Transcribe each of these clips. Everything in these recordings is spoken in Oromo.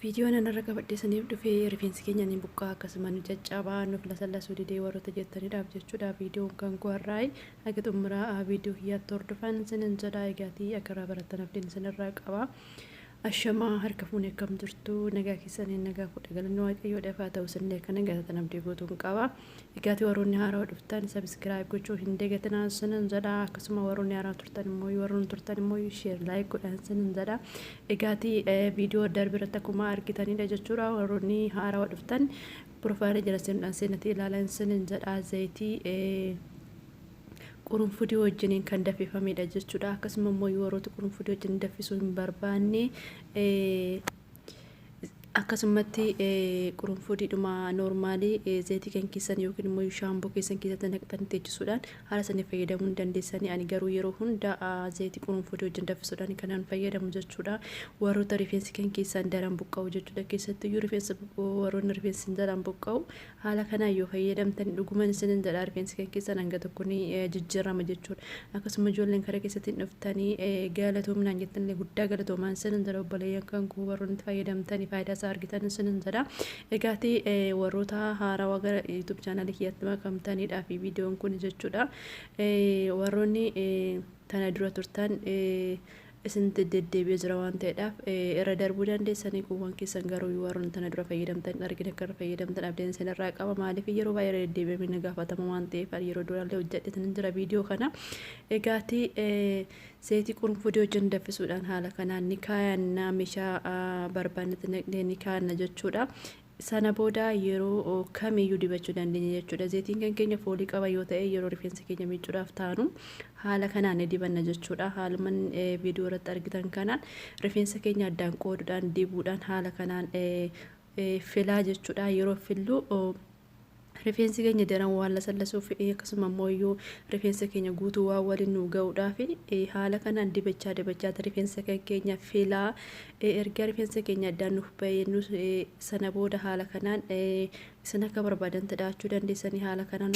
Viidiyoon an irra qabadhe isiniif dhufe rifeensi keenya ni buqqaa, akkasuma nu caccabaa, nuuf lasallasuu didee warroota jettaniidhaaf jechuudha. Viidiyoon kan koo har'aayi haga xumuraa viidiyoo kiyyaatti hordofan isinin jedha. Egaatii akka irraa barattan abdiin isinirraa qaba. Ashamaa, harka fuunee, akkam jirtu? Nagaa keessanii? Nagaa fuudha, galanni Waaqayyoodhaaf haa ta'u. Isinillee akka nagaa taatan abdii guutuun qaba. Egaatii warroonni haarawaa dhuftan subscribe gochuu hin dagatinaa isinin jedha. Akkasuma warroonni haarawaa turtan immoo, warroonni turtan immoo share, like godhan isinin jedha. Egaatii viidiyoo darbe irratti akkuma argitanidha jechuudha. Warroonni haarawaa dhuftan profile jala seenuudhaan seenatii ilaalan isinin jedha. Zayitii qurunfudii wajjiniin kan danfifamedha jechuudha. Akkasuma immoo warroota qurunfudii wajjin danfisuu hin barbaanne, akkasumatti qurunfudiidhuma normal zayitii kan keessan yookiin immoo shaamboo keessan keessatti naqxanii teechisuudhaan haala sanii fayyadamuu ni dandeessanii. Ani garuu yeroo hunda zayitii qurunfudii wajjin danfisuudhaan kanan fayyadamu jechuudha. Warroota rifeensi kan keessan daran buqqa'u jechuudha. Keessattiyyuu rifeensa, warroonni rifeensi daran buqqa'u, haala kanaan yoo fayyadamtan, dhuguman isinin jedha, rifeensi kan keessan hanga tokko ni jijjiirama jechuudha. Akkasuma ijoolleen karaa keessatti dhuftanii galatoomnaan jettanillee guddaa galatoomaan isinin jedha. Obboleeyyan kan koo warroonni itti fayyadamtanii faayidaa isaa argitan isinin jedha. Egaati warroota haarawaa gara YouTube channelii kiyyaatti makamtaniidhaa fi viidiyoon kun jechuudha. Warroonni tana dura turtan isinitti deddeebi'ee jira waan ta'eedhaaf irra darbuu dandeessanii. Kuuwwan keessan garuu warroonni tana dura fayyadamtan argina akka irra fayyadamtan abdiin isinirraa qaba. Maaliif? Yeroo baay'ee irra deddeebi'amee na gaafatama waan ta'eef, yeroo duraallee hojjedhetan jira viidiyoo kana. Egaati zayitii qurunfudii wajjin danfisuudhaan haala kanaan ni kaayanna, meeshaa barbaannetti naqnee ni kaayanna jechuudha. Sana booda yeroo kamiyyuu dibachuu dandeenya jechuudha. Zayitiin kan keenya foolii qaba yoo ta'e, yeroo rifeensa keenya miicuudhaaf taanu haala kanaan ni dibanna jechuudha. Haaluman viidiyoo irratti argitan kanaan rifeensa keenya addaan qooduudhaan dibuudhaan haala kanaan filaa jechuudha. Yeroo fillu rifeensi keenya daran waan lasallasuuf, akkasuma immoo iyyuu rifeensa keenya guutuu waan waliin nu ga'uudhaaf, haala kanaan dibachaa dibachaa rifeensa keenya filaa. Erga rifeensa keenya addaan nuuf bahee, sana booda haala kanaan isin akka barbaadan dhahachuu dandeessanii. Haala kanaan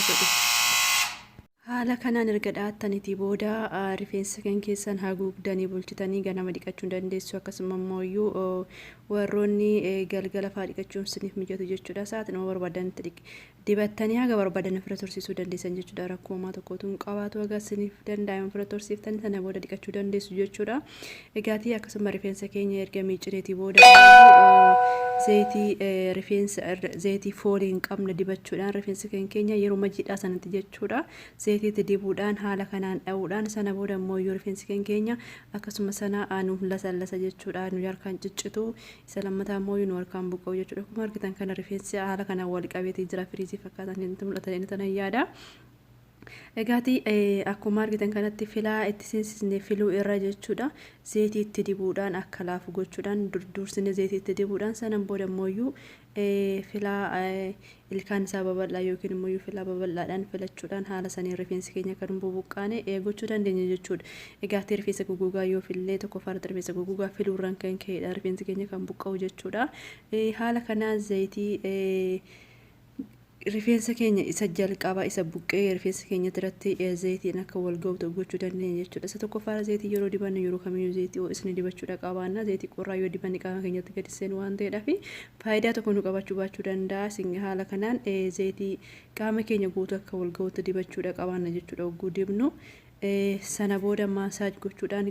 haala kanaan erga dha'attaniitii booda rifeensa kan keessan haguugdanii bulchitanii ganama dhiqachuu dandeessu. Akkasuma immoo iyyuu warroonni galgala fa'aa dhiqachuun isiniif mijatu jechuudha. Sa'aatii nama barbaadanitti dibattanii haga barbaadan ofirra tursiisuu dandeessan jechuudha. Rakkoo homaa tokkotu hin qabaatu. Haga isiniif danda'ame ofirra tursiiftan, sana booda dhiqachuu dandeessu jechuudha. Egaatii akkasuma rifeensa keenya erga miicineetii booda zayitii rifeensa, zayitii foolii hin qabne dibachuudhaan rifeensa keenya yeroo jiidhaa sanatti jechuudha. Zayitiitti dibuudhaan haala kanaan dha'uudhaan, sana booda immoo iyyuu rifeensi keenya akkasuma sana nu lasallasa jechuudha. Nu harkaan ciccitu, isa lammataa immoo nu harkaan buqqa'u jechuudha. Akkuma argitan kana rifeensi haala kanaan wal qabeetii jira, firiizii fakkaatan inni mul'atan inni tanan yaada. Egaati akkuma argitan kanatti filaa itti seensisnee filuu irra jechuudha. Zayitii itti dibuudhaan akka laafu gochuudhaan, durdursine zayitii itti dibuudhaan, sanan booda immoo filaa ilkaan isaa babal'aa yookiin immoo filaa babal'aadhaan filachuudhaan haala saniin rifeensi keenya akka nu bubuqqaane gochuu dandeenya jechuudha. Egaati rifeensa goggogaa yoo fillee, tokkoffaarratti rifeensa goggogaa filuurraan kan ka'edha rifeensi keenya kan buqqa'u jechuudha. Haala kanaan zayitii rifeensa keenya isa jalqaba isa buqqee rifeensa keenya irratti zayitiin akka wal ga'u gochuu dandeenya jechuudha. Isa tokkoffaarra zayitii yeroo dibannu, yeroo kamiyyuu zayitii ho'isni dibachuudha qabaanna. Zayitii qorraa yoo dibanne qaama keenyatti gadi seenu waan ta'eedhaaf faayidaa tokko nu qabaachuu baachuu danda'a. Isin haala kanaan zayitii qaama keenya guutuu akka wal ga'utti dibachuudha qabaanna jechuudha hogguu dibnu. Sana booda massage gochuudhaan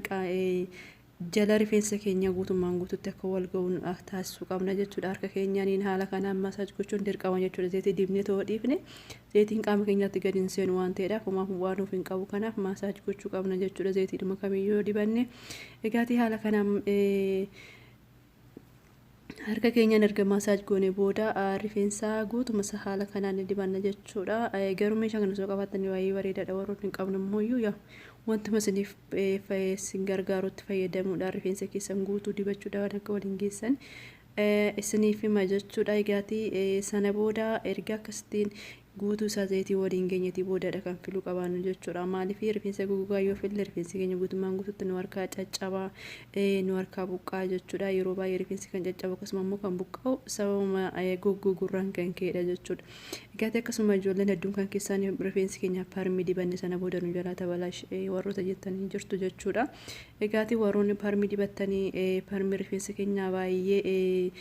jala rifeensa keenya guutummaan guututti akka wal ga'u taasisuu qabna jechuudha. Harka keenyaaniin haala kanaan massage gochuun dirqama jechuudha. Zayitii dibnee too dhiifne zayitiin qaama keenyatti gadi hin seenu waan ta'eedhaaf homaa waan nuuf hin qabu. Kanaaf massage gochuu qabna jechuudha zayitiidhuma kamiyyuu yoo dibanne. Egaatii haala kanaan harka keenyaan erga massage goone booda rifeensa guutuma isa haala kanaan ni dibanna jechuudha. Garuu meeshaa kana osoo qabaatanii baay'ee bareedaadha. Warroonni hin qabne immoo yaa wantuma isiniif isin gargaarutti fayyadamuudhaan rifeensa keessan guutuu dibachuudhaan akka waliin geessan isiniif hima jechuudha. Egaatii sana booda erga akkasittiin guutuu isaa zayitii waliin geenyetii boodadha kan filuu qabaannu jechuudha. Maaliif? Rifeensa gogaa yoo fille rifeensi keenya guutummaan guututti nu harkaa caccabaa, nu harkaa buqqaa jechuudha. Yeroo baay'ee rifeensi kan caccabu, akkasuma immoo kan buqqa'u sababuma goggogurraan kan ka'edha jechuudha. Egaa akkasuma ijoolleen hedduun kan keessaan rifeensi keenya perm dibanne sana booda nu jalaa tabalaash warroota jettanii jirtu jechuudha. Egaati warroonni perm dibattanii, perm rifeensa keenyaa baay'ee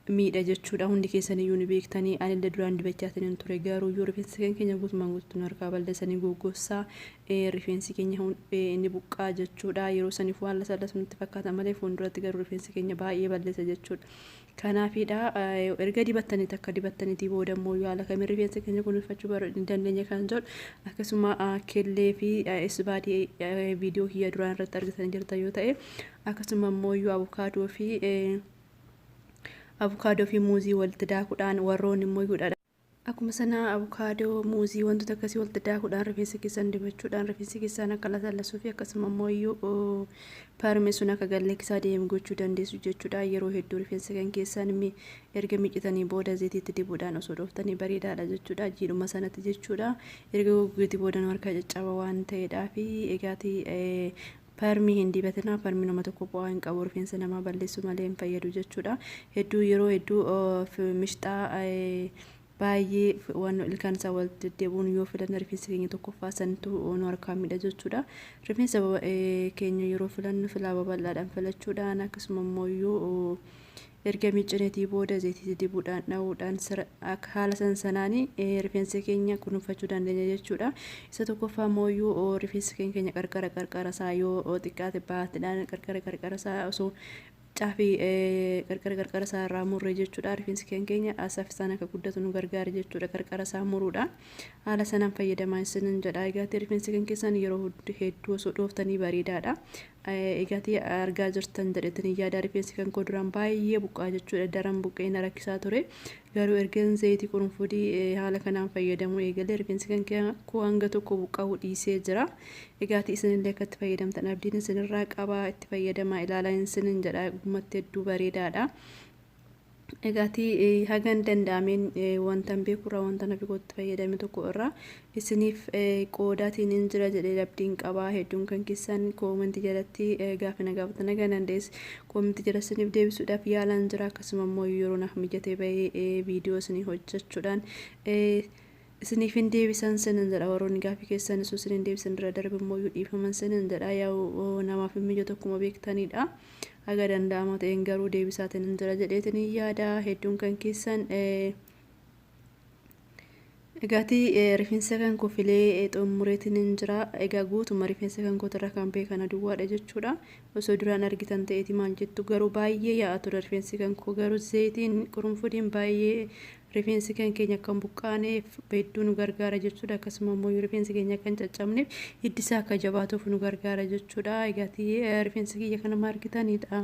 Miidha jechuudha. Hundi keessan iyyuu ni beektanii. Anillee duraan dibachaatiin hin ture, garuu yoo rifeensa keenya guutumaan guututti nu harkaa balleessanii goggossaa, rifeensi keenya ni buqqaa jechuudha. Yeroo saniif waan lasallasu nutti fakkaata malee, fuulduratti garuu rifeensi keenya baay'ee balleessa jechuudha. Kanaafidha, erga dibattanii takka dibattaniitii booda immoo haala kamiin rifeensa keenya kunuunfachuu ni dandeenya kan jedhu, akkasuma kellee fi isbaadii viidiyoo kiyya duraan irratti argatanii jirtan yoo ta'e, akkasuma immoo abukaadoo fi muuzii walitti daakuudhaan, warroonni immoo akkuma sana abukaadoo, muuzii, wantoota akkasii walitti daakuudhaan rifeensa keessan dibachuudhaan rifeensi keessan akka lasallasuu fi akkasuma immoo iyyuu perm sun akka galleekkisaa deemu gochuu dandeessu jechuudha. Yeroo hedduu rifeensa kan keessan erga miccitanii booda zayitiitti dibuudhaan osoo dhooftanii bareedaadha jechuudha. Jiidhuma sanatti jechuudha. Erga goggogeetii booda nu harkaa caccaba waan ta'eedhaa fi egaatii perm hin dibatinaa. Perm nama tokko bu'aa hin qabu, rifeensa namaa balleessu malee hin fayyadu jechuudha. Hedduu yeroo hedduu mishxaa baay'ee waan ilkaan isaa walitti deddeebi'uun yoo filanne, rifeensa keenya tokkoffaa santu nu harkaa miidha jechuudha. Rifeensa keenya yeroo filannu filaa babal'aadhaan filachuudhaan, akkasuma immoo iyyuu erga miccineetii booda zayitii dibuudhaan dha'uudhaan, haala san sanaanii rifeensa keenya kunuunfachuu dandeenya jechuudha. Isa tokkoffaa immoo iyyuu rifeensa keenya qarqara qarqara isaa yoo xiqqaate baatiidhaan qarqara qarqara isaa osoo caafii qarqara qarqara isaa irraa murree jechuudha. Rifeensi keenya saffisaan akka guddatu nu gargaara jechuudha qarqara isaa muruudhaan. Haala sanaan fayyadamaa isinin jedha. Egaatti rifeensi kan keessan yeroo hedduu osoo dhooftanii bareedaadha. Egaatti argaa jirtan jedheetin yaada, rifeensi kan koo duraan baay'ee buqqaa jechuudha. Daran buqqee na rakkisaa ture. Garuu ergan zayitii qurunfudii haala kanaan fayyadamuu eegalee, rifeensi kan koo hanga tokko buqqa'uu dhiisee jira. Egaatti isinillee akka itti fayyadamtan abdiin isinirraa qaba. Itti fayyadamaa ilaalaa isinin jedha. Gummatti hedduu bareedaadha. Egaati hagan danda'ameen wanta beekurraa, wanta nafi kootti fayyadame tokko irraa isiniif qoodaatiin hin jira jedhee abdiin qabaa. Hedduun kan keessan comment jalatti gaafa na gaafatan haga dandeesse comment jala isiniif deebisuudhaaf yaalaan jira. Akkasuma immoo yeroo naaf mijatee bahee viidiyoo isinii hojjechuudhaan isiniif hin deebisan sinin jedha. Warroonni gaafii keessan osoo isiniin deebisan dura darbe immoo dhiifaman sinin jedha. Yaa'u namaaf hin mijatu, akkuma beektanidha. Haga danda'ama ta'een garuu deebisaatiin hin jira jedheetiin hin yaada. Hedduun kan keessan egaatii rifeensa kan koo filee xumureetiin hin jira. Egaa guutuma rifeensa kan kootirra kan ba'e kana duwwaadha jechuudha. Osoo duraan argitan ta'eeti maal jettu? Garuu baay'ee yaa'a ture rifeensi kan koo. Garuu zayitiin qurunfudiin baay'ee rifeensi kan keenya akka hin buqqaaneef hedduu nu gargaara jechuudha. Akkasuma immoo rifeensi keenya akka hin caccabneef, hiddi isaa akka jabaatuuf nu gargaara jechuudha. Egaatii rifeensi kiyya kanuma argitanidha.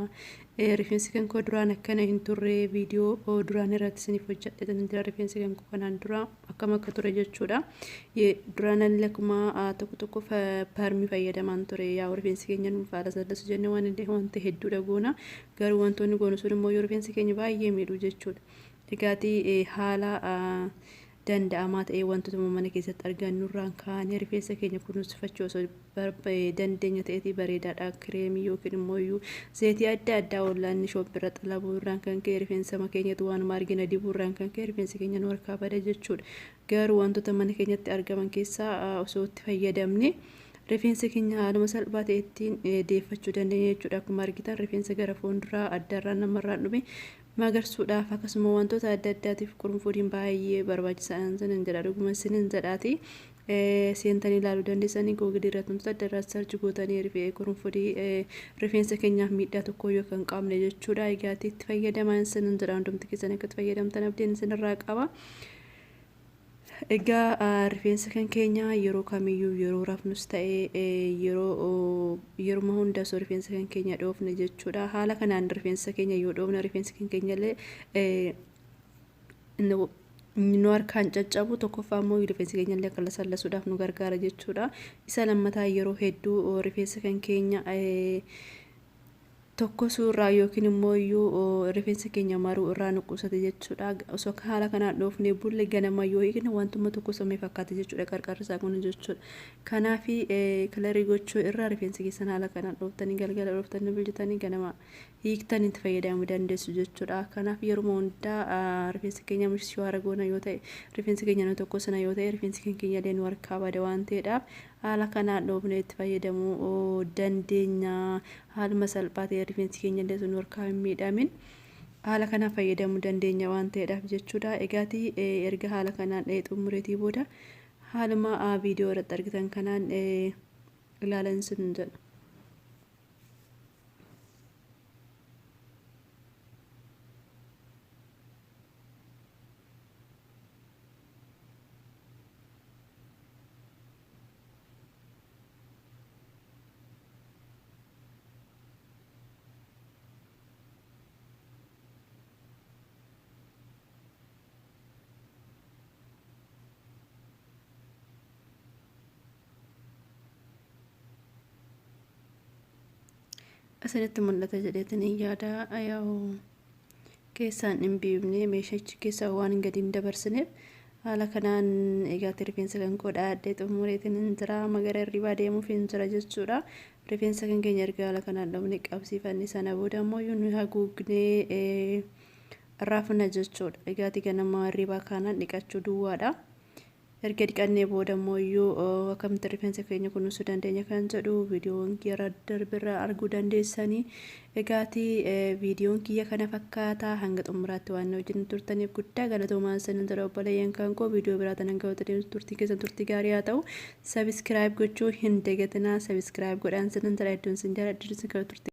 Rifeensi kan koo duraan akkana hin turre. Viidiyoo duraan irratti isiniif hojjedheetan jira, rifeensi kan koo kanaan dura akkam akka ture jechuudha. Duraan illee akkuma tokko tokko perm fayyadamaan ture. Yaa rifeensi keenya nuuf haala sallasu jennee waan illee wanta hedduudha goona. Garuu wantoonni goonu sun immoo yoo rifeensi keenya baay'ee miidhu jechuudha. Egaatii haala danda'amaa ta'ee wantoota mana keessatti argannurraan kaanee rifeensa keenya kunuunsifachuu osoo dandeenya ta'eetii bareedaadha. Kireemii yookiin immoo iyyuu zayitii adda addaa online shop irra xalabuu irraan kan ka'e, rifeensa keenyatti waanuma argina dibuu irraan kan ka'e, rifeensi keenya nu harkaa bada jechuudha. Garuu wantoota mana keenyatti argaman keessaa osoo itti fayyadamne, rifeensa keenya haaluma salphaa ta'ettiin deeffachuu dandeenya jechuudha. Akkuma argitan rifeensa gara fuulduraa addarraan namarraan dhume magarsuudhaaf, akkasuma wantoota adda addaatiif qurunfudiin baay'ee barbaachisaadha sinin jedha. Dhuguma sinin jedhaati. Seentanii ilaaluu dandeessanii, Google irratti wantoota adda addaa search gootanii, qurunfudii rifeensa keenyaaf miidhaa tokko yoo kan qabne jechuudha. Egaa itti fayyadamaa sinin jedha. Hundumti keessan akka itti fayyadamtan abdiin isinirraa qaba. Egaa rifeensa kan keenya yeroo kamiyyuu, yeroo rafnus ta'ee, yeroo yeruma hunda osoo rifeensa kan keenya dhoofne jechuudha. Haala kanaan rifeensa keenya yoo dhoofne, rifeensi kan keenya illee nu harkaan caccabu. Tokkoffaa immoo rifeensi keenya illee akka lasallasuudhaaf nu gargaara jechuudha. Isa lammataa, yeroo hedduu rifeensa kan keenya tokkosuu irraa yookiin immoo iyyuu rifeensa keenya maruu irraa nu qusate jechuudha. Osoo haala kanaan dhoofnee bulle, ganama yoo hiikne wantuma tokkosamee fakkaata jechuudha qarqarri isaa kun jechuudha. Kanaaf color gochuu irraa rifeensa keessan haala kanaan dhooftanii, galgala dhooftanii bulchitanii, ganama hiiktanii itti fayyadamuu dandeessu jechuudha. Kanaaf yeruma hundaa rifeensa keenya shower goona yoo ta'e, rifeensa keenya nu tokkosana yoo ta'e, rifeensi keenya illee nu harkaa bada waan ta'eedhaaf, haala kanaan dhoofnee itti fayyadamuu dandeenya. Haaluma salphaa ta'e rifeensi keenya illee sun harkaa hin miidhamin. Haala kanaan fayyadamuu dandeenya waan ta'eedhaaf jechuudha. Egaatii erga haala kanaan dhahee xumureetii booda haaluma viidiyoo irratti argitan kanaan ilaalan sun jedha. Isinitti mul'ata jedheetin hin yaada. Yaa'u keessaan hin biifne, meeshachi keessa waan gadi hin dabarsineef haala kanaan. Egaatti rifeensa kan koo dhaadhee xumureetiin hin jira, magara hirribaa deemuuf hin jira jechuudha. Rifeensa kan keenya erga haala kanaan dhoofne qabsiifanne, sana booda immoo nu haguugnee rafna jechuudha. Egaatti ganama hirribaa kanaan dhiqachuu duwwaadha. Erga dhiqannee booda immoo iyyuu akkamitti rifeensa keenya kunuunsuu dandeenya kan jedhu viidiyoon kiyya darbirraa arguu dandeessanii. Egaatii viidiyoon kiyya kana fakkaata. Hanga xumuraatti waan wajjin turtaniif guddaa galatoomaa sanin jira. Obboleeyyan kan koo, viidiyoo biraa tanan ga'uutti deemtu, turtii keessan turtii gaarii haa ta'u. Subscribe gochuu hin dagatinaa, subscribe godhaan sanin jira. Iddoon sin jala, iddoon sin turtii.